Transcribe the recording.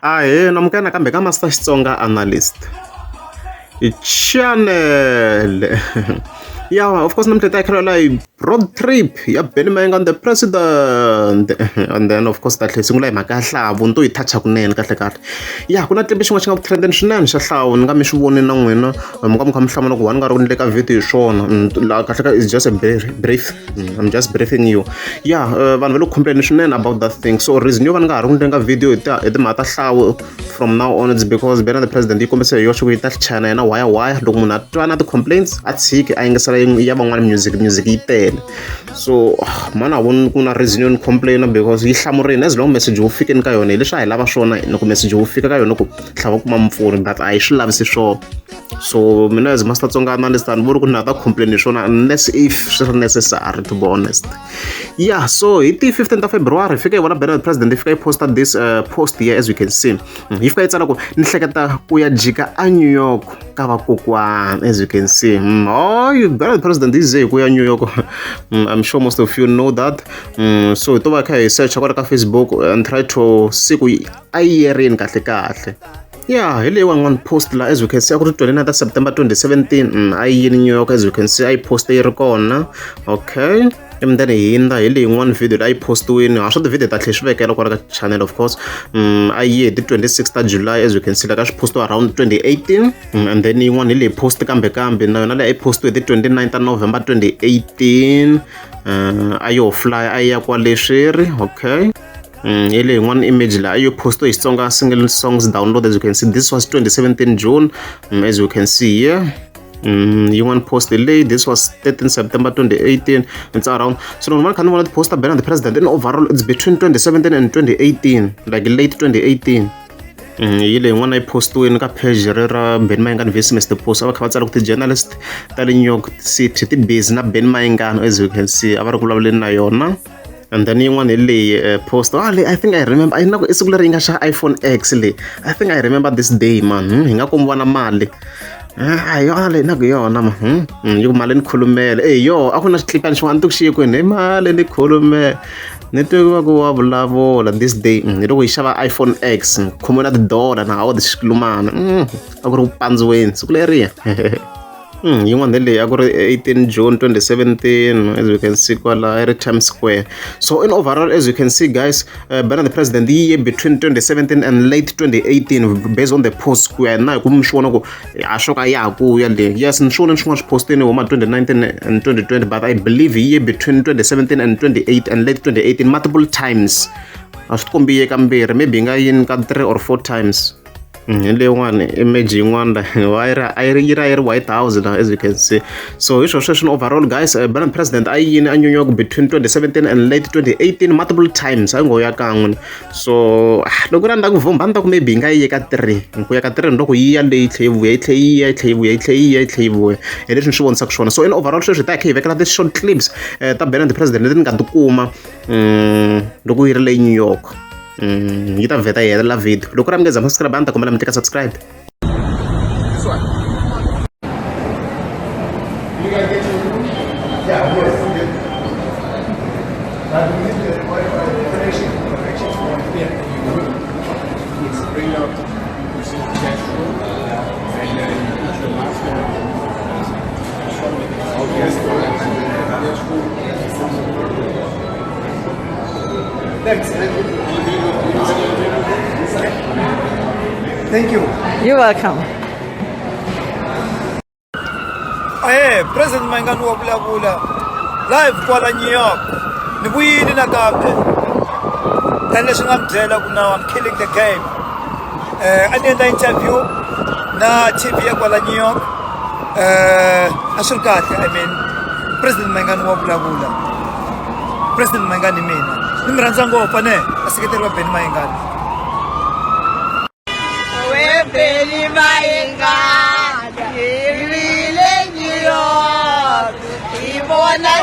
Ahee namukela nakambe ka Master Xitsonga Analyst channel. Yeah, of course namuntlha hi ta hi kha hi road trip ya Benny Mayengani the president and then of course ta tlhela hi sungula hi mhaka ya hlavu ni to yi touch-a kunene kahle kahle. Ya ku na xitempe xin'wana xi nga ku trend-eni swinene xa hlawu ni nga mi swi vonile na n'wina mi nga mi kha mi hlamula ku why ni nga ri ku ni le ka video hi swona laha kahle kahle is just a brief I'm just briefing you. Ya vanhu va le ku complain swinene about that thing so reason yo va ni nga ha ri ku endleni ka video hi hi timhaka ta hlawu from now on it's because Benny the president yi kombise hi yoxe ku yi ta chaya na yena waya waya loko munhu a twa na ti-complaints a tshiki a yingisela ya van'wana music music yi tele so mani a voni ku na reason yo ni complain because yi hlamurile as long message wu fikeni ka yona hi leswi a hi lava swona loko message wu fika ka yona ku tlhava kuma mpfuno but a yi swi lavisi swona so mina as Master Tsonga analyst a ni voni ku ni nga ta complain hi swona unless if swi ri necessary to be honest. Yeah, so hi ti 15 ta February fika hi vona Benny the president yi fika yi posta this post here as you can see. Yi fika yi tsala ku ni hleketa ku ya jika a New York ka vakokwana as you can see. Oh, Benny the president yi ze hi ku ya New York. I'm sure most of you know that. So hi to va kha hi search kwala ka Facebook and try to see ku a yi ye rini kahle kahle. Yeah, hi leyi wan'wana post la as you can see a ku ri 29 ta September 2017. A yi yini New York as you can see a yi post yi ri kona. Okay. And then hi hindza hi leyi yin'wana video leyi a yi postiwini ha swa ti-video ta tlhela swi vekela kwala ka channel of course. A yi hi ti 26 ta July as you can see la ka swi postiwa around 2018. And then yin'wana hi leyi post kambe kambe na yona leyi a yi postiwe hi ti 29 ta November 2018. A yo fly a yi ya kwale sweri. Okay. Hi leyi yin'wana image laha yi postiwe hi Xitsonga single songs download as you can see this was 2017 June as you can see here. Yin'wana post leyi this was 13 September 2018 it's around so loko ni kha ni vona ti-post ta Benny the president in overall it's between 2017 and 2018 like late 2018. Hi leyi yin'wana yi postiwini ka page re ra Benny Mayengani vs Mr Post a va kha va tsala ku ti-journalist ta le New York City ti busy na Benny Mayengani as you can see a va ri ku vulavuleni na yona. And then yin'wana hi leyi post ah leyi I think I remember a yi na ku i siku leri yi nga xa iPhone X leyi I think I remember this day man. Hi nga ku vona mali a hi yona leyi na ku yona ma yi ku mali ni khulumela e yo a ku na xitlipani xin'wana a ni ti ku xi ye kwini hi mali ni khulumela ni twe va ku wa vulavula this day hi loko yi xava iPhone X khomiwe na ti-dollar na hawa xilumana a ku ri ku pandziweni siku leriya. Yin'wana hi leyi a ku ri 18 June 2017 as you can see kwala yi ri Times Square. So in overall as you can see guys Benny the president yi ye between 2017 and late 2018 based on the post ku ya na hi ku mi swi vona ku a swo ka ya ha ku ya le yes ni swi vone swin'wana swi postini huma 2019 and 2020 but I believe yi ye between 2017 and 28 and late 2018 multiple times. A swi tikombi yi ye kambirhi maybe yi nga yini ka 3 or 4 times. Hi leyin'wani image yin'wana la yi ri a yi ri yi ri a yi ri White House la as you can see. So hi swona sweswi overall guys Benny the president a yi yini a New York between 2017 and late 2018 multiple times a yi ngo ya kan'we. So loko ri a ni ta ku vhumba a ni ta ku maybe yi nga yi ye ka 3 ku ya ka 3 ni loko yi ya leyi yi tlhe yi vuya yi tlhe yi ya yi tlhe yi vuya yi tlhe yi ya yi tlhe yi vuya hi leswi ni swi vonisaka swona. So in overall sweswi hi ta hi kha hi vekela ti-short clips ta Benny the president leti ni nga ti kuma loko yi ri le New York. Yi ta vheta yi helela video loko ri a mi nge za subscribe a ni ta kombela mi tika subscribe. This one. You guys get your room? Yeah, yes. But we need the Wi-Fi connection. Connection. Yeah. Yes. Bring out this room and then put your mask on. Okay. Thanks. Thank you. You're welcome. Ahe, President Mayengani wa vulavula live kwala New York. Ni vuyile nakambe. Tanihileswi nga mi byela ku now I'm killing the game. A ni endla interview na TV ya kwala New York. A swi ri kahle I mean President Mayengani wa vulavula. President Mayengani hi mina. Ni mi rhandza ngopfu ne a seketeri va Benny Mayengani. We Benny Mayengani, hi ri le New York, hi vona.